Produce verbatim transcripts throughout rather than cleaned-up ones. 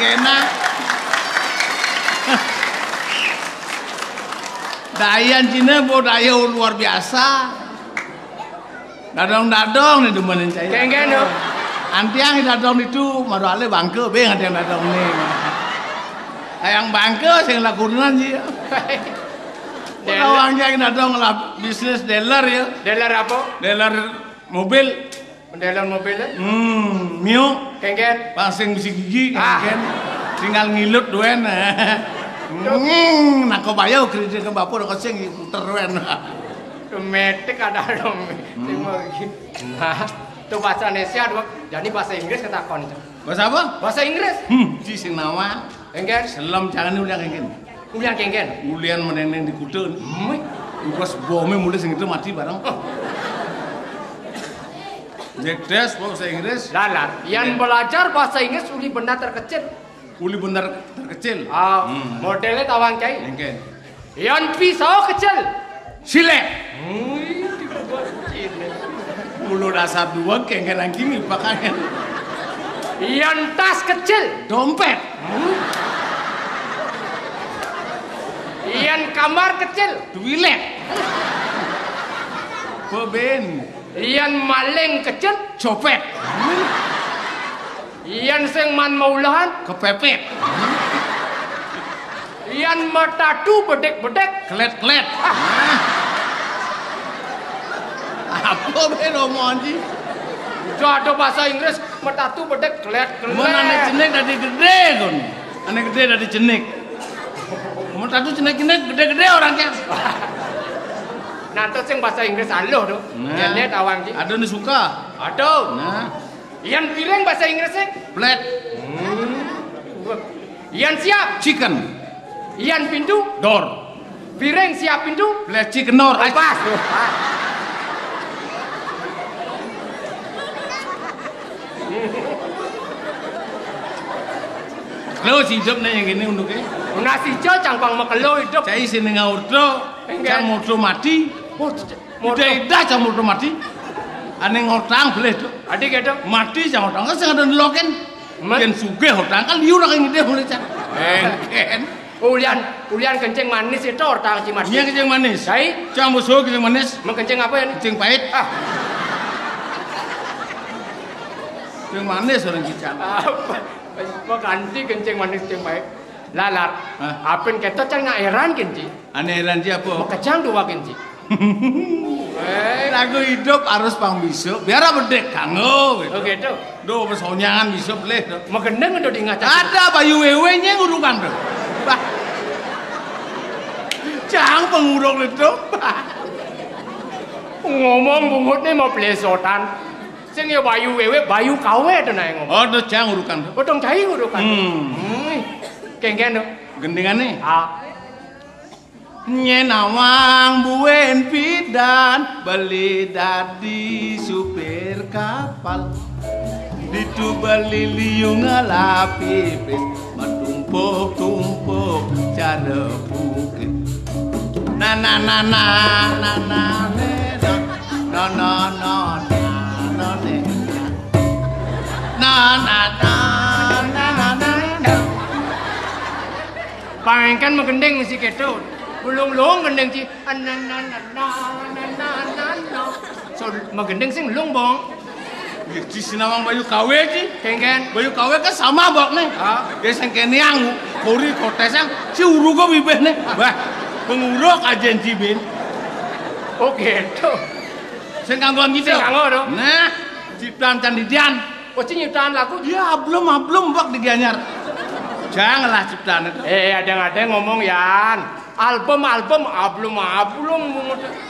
Enak. Dayan Cina bo daya luar biasa. Dadong-dadong nih demenin saya. Kengken, no. Antiang dadong itu, maru ale bangke, beng antiang dadong nih. Kayak bangke, saya ngelakunan sih. Dealer. Orang yang dadong lah bisnis dealer ya. Dealer apa? Dealer mobil. Pendealer mobil ya? Hmm, Mio. Kengken. Pasang besi gigi, ah, kengken. Tinggal ngilut duen. Hmm, nak kau bayar kredit ke bapak udah kesing puter duen. Metik ada dong. Hmm. Sing mau gigi. Nah, tuh bahasa Indonesia dua. Jadi bahasa Inggris kata kon itu. Bahasa apa? Bahasa Inggris. Hmm, di sing nawa. Engken. Selem jangan ulian engken. Ulian kengken. Ulian meneneng di kuda. Hmm. Bos bome mulai sing itu mati bareng. Oh. Jedes bahasa Inggris. Lalar, yang belajar bahasa Inggris uli benar terkecil. Uli benar terkecil. Ah, hmm, modelnya tawang cai. Engken. Yang pisau kecil. Silek. Wih, dibuat silek. Bulu dasar dua kengken anjing pakaian. Yang tas kecil. Dompet. Yang kamar kecil. Duilet. Beben. Yang maling kecil. Copet. Yang sing man maulahan. Kepepet. Yang matatu bedek-bedek. Klet-klet. Apa be romo anji? Udah ada bahasa Inggris, matatu bedek, klet-klet. Mun anak jenik dari gede kon. Anak gede dari jenik. Matatu jenik-jenik gede-gede orangnya. Nah, terus yang bahasa Inggris aluh tuh. Nah. Ya, lihat awang, Ji. Ada nih suka. Aduh. Nah. Ian piring bahasa Inggrisnya? Plate. Hmm. Ian siap? Chicken. Ian pintu? Door. Piring siap pintu? Plate chicken door. Oh, pas. Lo si Job nih yang ini untuknya. Nasi jo cangpang makelo hidup. Saya sini ngaurdo. Enggak. Cang modo mati. Oh, Udah idah cang modo mati. Ane ngortang boleh, Dok. Adi gitu. Mati cang ngortang kan sing ada ndeloken. Yen sugih ngortang kan liur akan ngidih mulai cang. Engken. Ulian, ulian kencing manis itu ngortang ci mati. Iya kencing manis. Hai. Cang musuh kencing manis. Mau kencing apa ya? Kencing pahit. Ah. Kencing manis orang kicang. Apa? Mau ganti kencing manis kencing pahit. Lalat. Hah? Apin keto cang nak heran kencing. Ane heran ci apa? Mau kejang dua kencing. Eh, lagu hidup harus pang bisa. Biar apa dek kanggo gitu. Oh gitu. Duh, pesonyangan bisa boleh tuh. Magendeng udah diingat. Ada bayu wewe nya ngurukan tuh. Bah. Cang pengurung itu. Ngomong bungut nih mau pelesotan. Sing ya bayu wewe, bayu kawe tuh naik ngomong. Oh, tuh cang urukan tuh. Potong cai urukan. Hmm. Hmm. Kengken tuh. Gendingan nih. Ah. Nyén awang buin pidan beli dadi supir kapal. Ditu beli liung lapipis matumpuk-tumpuk cara bukit. Na na na na na na na na na na na na na na na na na. Pangengken magending mesti keto. Ulung-ulung gending ci. Anananana, anananana. So, magending sing lung bong. Ya, ci sinawang bayu kawe ci. Kengken. Bayu kawe kan sama bok nih. Ah. Ya sing kene yang kori kotes yang ci urugo bibih nih. Wah, penguruk aja ci bin. Oh gitu. Sing kanggo gitu. Sing kanggo, dong. Nah, ciptaan candidian. Oh, ci nyiptaan lagu? Ya, belum, belum bok di Gianyar. Janganlah ciptaan itu. Eh, ada-ada ngomong, Yan. Album, album, album, album.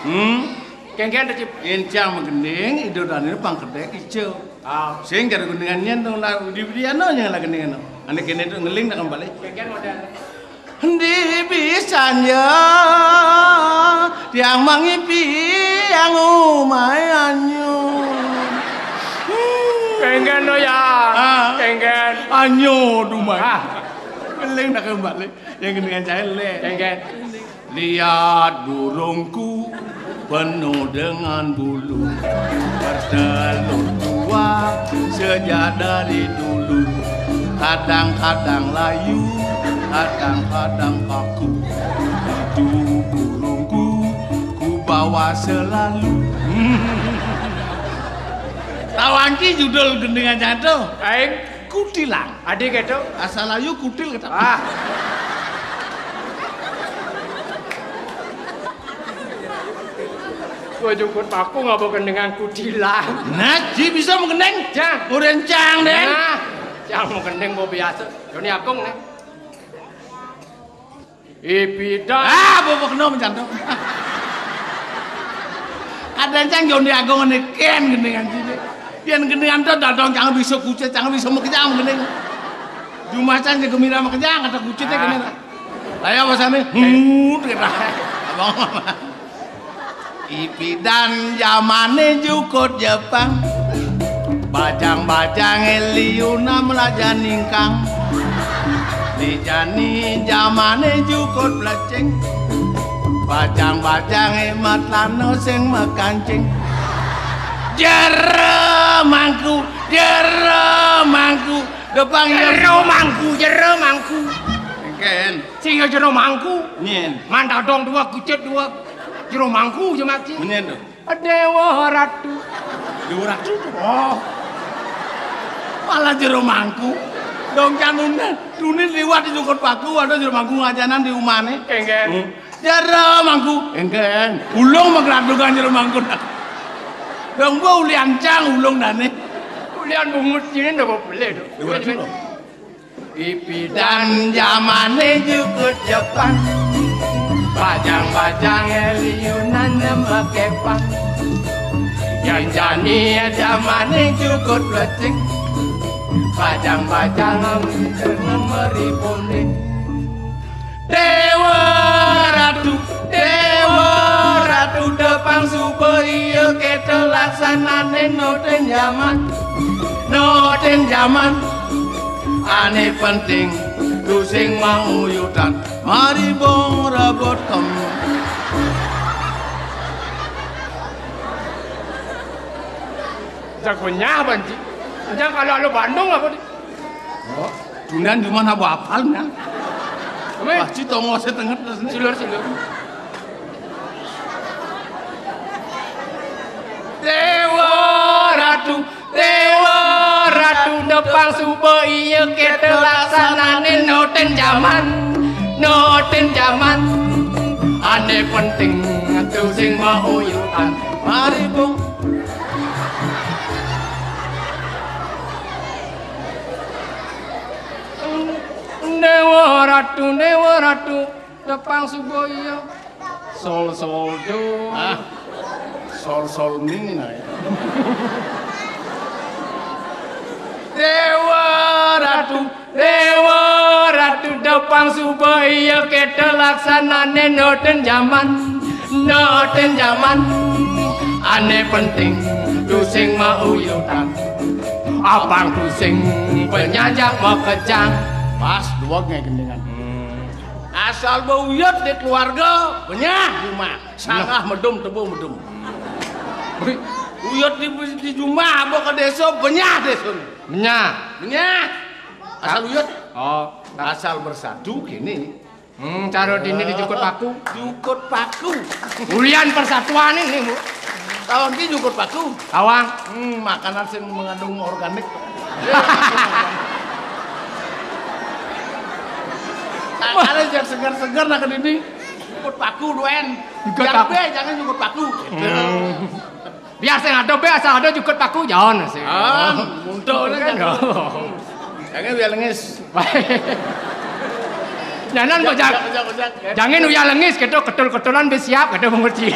Hmm. Kengken tuh, Cip. Incang magending, ido dan ini pangkedek ijo. Ah. Sing kada gendingan nyen tuh lah, di, di anu nya lah gendingan. Ane kene tuh ngeling nak kembali. Kengken model. Endi pisan ya tiang mangipi yang umai anyu. Kengken no ya. Ah. Kengken. Anyu dumai. Ah. Ngeling nak kembali. Yang gendingan cair le. Kengken. Lihat burungku penuh dengan bulu, bertelur dua sejak dari dulu. Kadang-kadang layu, kadang-kadang kaku. Hidup burungku, ku bawa selalu. Tawang ki judul gendingan canto? Aing. Kutilang. Adi keto? Asal layu kutil keto. Ah. Gua jukut paku ngapa gendingan kutilang. Nah, ji bisa menggending? Jang. Udah encang deh. Nah, jang mau gending gua biasa. Joni Agung nih. Ipidan. Ah, bobok no mencantum. Kadang cang Joni Agung ini ken gendingan sini. Yen gendingan to dadong cang bisa kucit, cang bisa mekejang gending. Jumah cang jaga mira mekejang kata kucitnya kena. Lah ya apa sami? Hut kita. Abang. Ipidan jamane jukut Jepang. Bajang-bajang liuna melaja ningkang. Dijani jamane jukut blecing. Bajang-bajang matlano sing mekancing. Jero mangku, jero mangku. Depang ya. Jero mangku, jero mangku. Engken. Sing ya jero mangku. Nyen. Mandadong dua, kucit dua. Jero mangku jemak sih. Nyen to. Dewa Ratu. Dewa Ratu. Oh. Malah jero mangku. Dong canune. Dune liwat di jukut paku, ada jero mangku ngajanan di umane. Engken. Hmm. Jero mangku. Engken. Ulung magradungan jero mangku. Dong gua ulian cang ulung dane. Ulian bungut sini ndak boleh to. Dewa Ratu. Ipidan jamane jukut Jepang. Bajang-bajang liunan makepang. Janjani jamane jukut blecing. Bajang-bajang meri kuning. Dewa Ratu, Dewa Ratu depang suba iya keta laksanane noten jaman. Noten jaman. Ane penting tusing mauyutan. Mari bong rebut kem. Jagonya banci. Jangan kalau lu Bandung apa di? Oh, dunan cuma apa apalnya? Wah, ci tongo setengah terus nih. Silur, silur. Dewa Ratu, Dewa Ratu depang suba iya keta laksanane noten jaman, noten jaman. Ane penting tusing mauyutan. Mari bong. Dewa Ratu, Dewa Ratu depang suba iya. Sol sol do. Ah. Sol sol mi nah. Dewa Ratu, Dewa Ratu depang suba iya keta laksanane noten jaman, noten jaman. Ane penting tusing mauyutan. Abang tusing penyajak makejang. Pas dua ngegendingan. Asal beuyut di keluarga, benyah cuma. Sanggah medum tebu medum. Uyut di, di jumah, abah ke desa, benyah desa. Benyah. Benyah. Asal uyut. Oh. Asal bersatu kini. Hmm, cara dini dijukut paku. Jukut paku. Ulian persatuan ini, Bu. Tawang ki jukut paku. Tawang. Hmm, makanan sing mengandung organik. Ada yang segar-segar nak ke dini. Jukut paku duen. Jukut paku. Jangan be, jangan jukut paku. Hmm. Biar sing ada be, asal ada jukut paku, jangan sih. Ah, muntul kan. Jangan biar lengis. Jangan kok, jangan. Jangan uya lengis, gitu, ketul-ketulan be siap, gitu, mengerti.